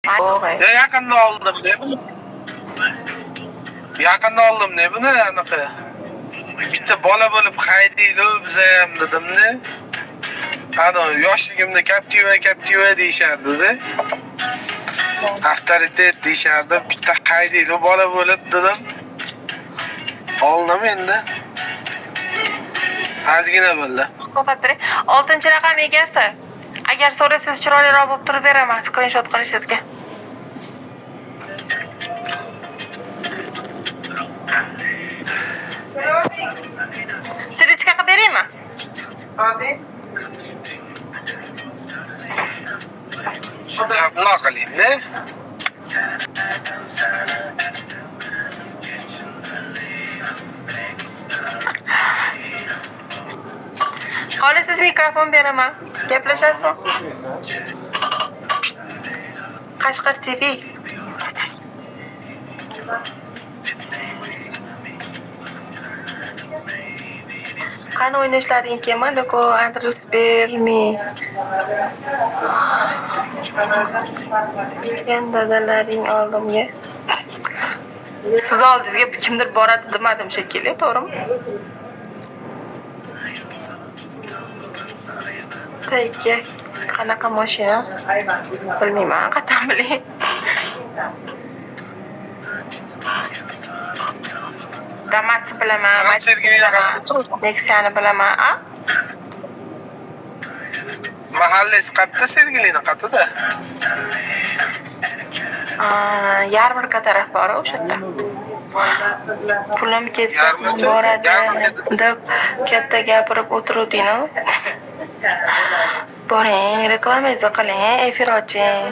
Yo'q. Ya yaqinda oldim ne buni? Yaqinda oldim ne buni anaqa. Bitta bola bo'lib haydaylik biza ham dedimda. Ana yoshligimda Captiva Captiva deyishardi-da. Avtoritet deyishardi. Bitta haydaylik bola bo'lib dedim. Oldim endi. Ozgina bo'ldi. To'xtab turing. Oltinchi raqam egasi. Agar so'rasangiz chiroyliroq bo'lib turib beraman skrinshot qilishingizga. Sirichka qilib beraymi? Ya bundoq qiling-da. Xohlasangiz mikrofon beraman. Gaplashasizmi? Qashqar TV. Qani o'ynashlaring kelmadi-ku, adres bermay. Ketgan dadalaring oldimga. Sizni oldingizga kimdir boradi demadim shekilli, to'g'rimi? Tayga qanaqa mashina? Bilmayman, qayerdan bilay. Damas'ni bilaman, Faqat Sergeyni bilaman, Nexia'ni bilaman. A? Mahallasi qayerda, Sergelini qayerda? Aa, Yarmarka taraf bor o'sha yerda. Pulim ketsa ham Yarmarka- boradi yarmarkada- deb katta gapirib o'tiruvding-ku. Boring, reklamangizni qiling, efir oching.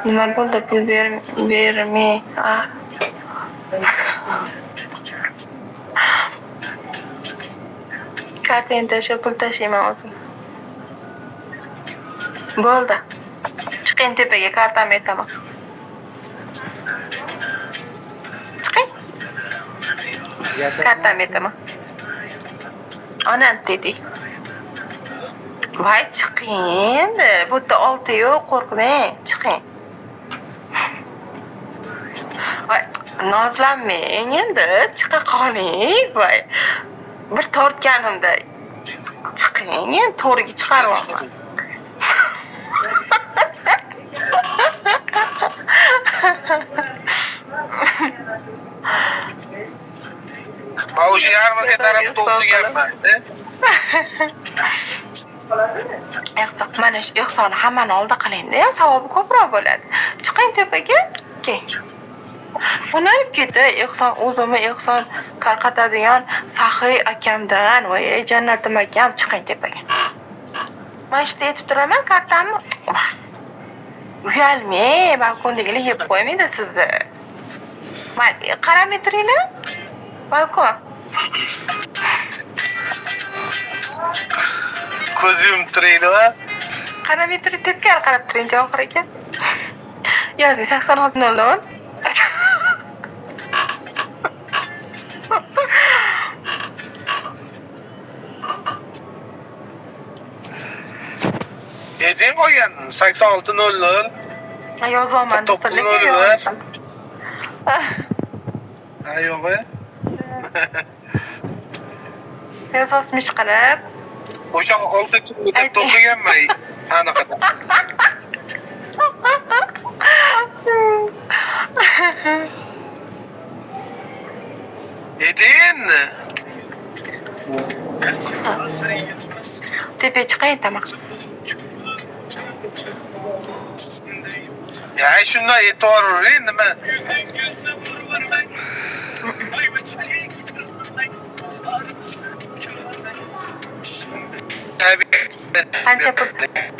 Nima bo'ldi pul bermay? A? Kartangni tashlab pul tashlayman o'zim. Bo'ldi. Chiqing tepaga, kartamni aytaman. Chiqing. Kartamni aytaman. Onam dedi. Voy chiqing endi. Bu yerda olti yo'q, qo'rqmang, chiqing. Voy, nozlanmang endi, chiqa qoling. Voy. Bir tortganimda chiqing endi to'riga chiqaryapman. Va o'sha yarmarka tarafda o'qiganman-da. Ehson, mana shu ehsonni hammani oldida qiling-da, savobi ko'proq bo'ladi. Chiqing tepaga, keyin. Unayib ketdi, ehson o'zimni ehson tarqatadigan saxiy akamdan, voy ey jannatim akam, chiqing tepaga. Mana shu yerda aytib turaman, kartamni. Uyalmang, balkondagilar yeb qo'ymaydi sizni. Mayli, qaramay turinglar. Balkon. Ko'z yumib turaylik. Qaramay turing, teskari qarab turing, Javohir aka. Yozing 86.00. Ayting qolgan 86.00. Yozyapman To'qqiz desa, lekin nol bir. yozmadim. Ha yo'q. Yozosmish qilib. O'sha 6 maktabda o'qiganman anaqada. Ayting endi. Tepaga chiqing aytaman. Ya shundan aytavering nima?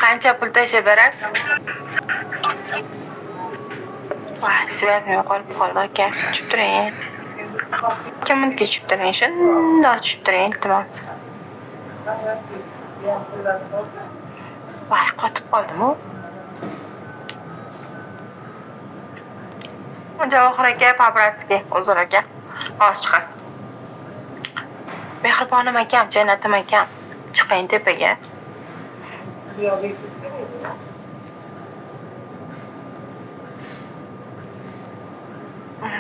Qancha pul tashlab berasiz? Voy, связim yo'qolib qoldi aka. Tushib turing. Ikki minutga tushib turing. Shundoq tushib turing, iltimos. Voy, qotib qoldim-u. Javohir aka, по-братски, uzr aka. Hozir chiqasiz. Mehribonim akam, jannatim akam, chiqing tepaga.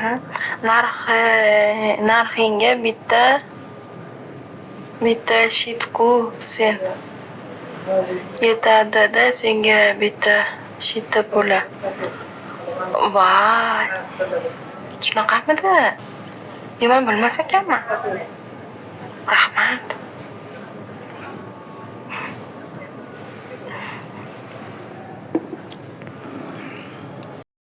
Narxi, narxingga bitta bitta shitku sen. Yetadi-da senga bitta shitni puli. Voy! Shunaqamidi? Yo, man bilmas ekanman. Rahmat.